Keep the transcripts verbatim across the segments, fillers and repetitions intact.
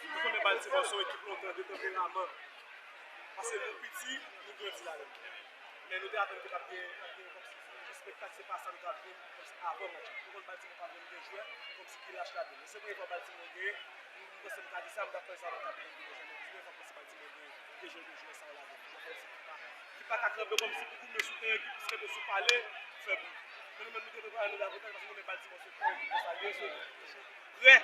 Nou konnen Baltimore se yon ekip lontan de tanperaman. Paske nou piti, nou grandi ladan l. Men nou te atann ke t ap gen, t ap gen kòmsi espektak, se pa sa nou t ap jwenn kòmsi avan match la. Nou konn Baltimore pa janm gen jwè kòmsi ki lach ladan l. Men se premye fwa Baltimore genyen, m panse m ka di sa, m t ap fè sa nan kad de Ligue des Champions, se premye fwa m panse Baltimore genyen de jwè, de jwè sa yo ladan l. Jwè kòmsi ki pa, ki pa ka kanpe kòmsi pou goumen sou teren, ki plis kanpe sou pale, pou fè bi. Men nou menm nou te prepare nou davantaj paske nou konnen Baltimore se yon ekip konsa l ye, se yon ekip ki toujou prè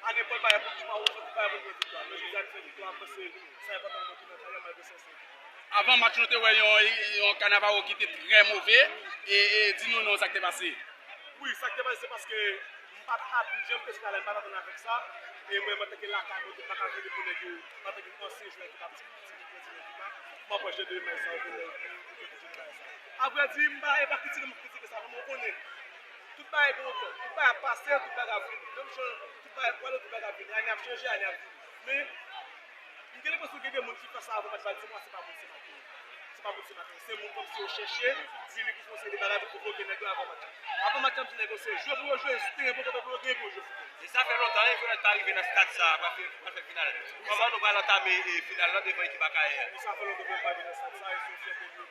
a nenpòt bagay pou goumen, pou fè yon viktwa. Men jodi a nou fè viktwa, m panse sa enpòtan pou mwen tou nan karyè m, malgre se yon sèl. Avan match, nou te wè yon, yon Cannavaro ki te trè move. E, e di nou non, sa k te pase. Wi, sa k te pase, se paske m pa t ap, jan m te sot la, m pa t atann avèk sa. E mwen, antanke lakay mwen tou, m pa ka vini pou nèg yo, antanke ansyen jwè ki pa ti, ti, ti, ti, ti, m anpòche de imaj sa yo pou nèg yo, pou nèg yo di bagay sa. Avrèdi, m pa, e pa kritike m ap kritike sa, men mwen konnen tout bagay gen yon tan. Tout bagay ap pase, tout bagay ap vini. Menm jan tout bagay ap pwale, tout bagay ap vini. Ane ap chanje, ane ap vini. Men, m gen lenpresyon gen de moun ki fè sa avan match Baltimore, se pa moun Senmaken. Se pa moun Senmaken. Se moun kòmsi yo chèche vini pou fè yon seri de bagay pou pwovoke nèg yo avan match la. Avan match la, m di nèg yo se jwe pou yo jwe, sou teren pou yo kanpe pou yo genyen pou yo jwe foutbòl. E sa fè lontan, e, Violette pa rive nan stad sa a, pral fè, pral fè final. Kòman nou pral antame, e, final la devan ekip Akayè a? Wi, sa fè lontan Violette pa rive nan stad sa a, e se yon fyète pou nou.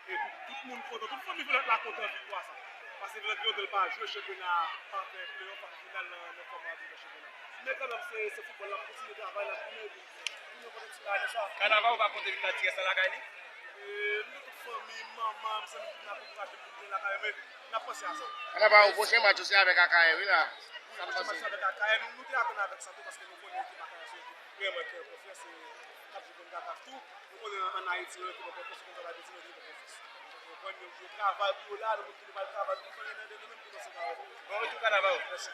E tout, tout moun kontan, tout fanmi Violette la kontan viktwa sa. Paske Violette gen lontan l pa jwe chanpyona, pa fè pleyòf, pa fè final nan, nan fòma divan chanpyona. Men kanmenm, se, se foutbòl, n ap kontinye travay, n ap goumen pou, pou nou pote ti bagay sa. Cannavaro pa konte vin bat ti rès la lakay li? E, m gen tout fanmi m, manman m, zanmi m ki ap ankouraje m pou m vin lakay mwen, n ap panse a sa. Cannavaro, pwochen match ou se avèk Akayè, wi la. Wi, pwochen match se avèk Akayè. Nou, nou te atann avèk sa tou, paske nou konnen ekip Akayè se yon ekip vrèman ki an konfyans e k ap jwe kont Gatafe tou. Nou konnen ann Ayiti, yon ekip an konfyans, se konn sa l ap ede yon ekip an konfyans. Ou konprann, yo, yo travay pou yo la, nou menm tou nou pral travay pou nou fè nan de nou menm pou nou se travay pou yo. Bon retou Cannavaro. Mèsi.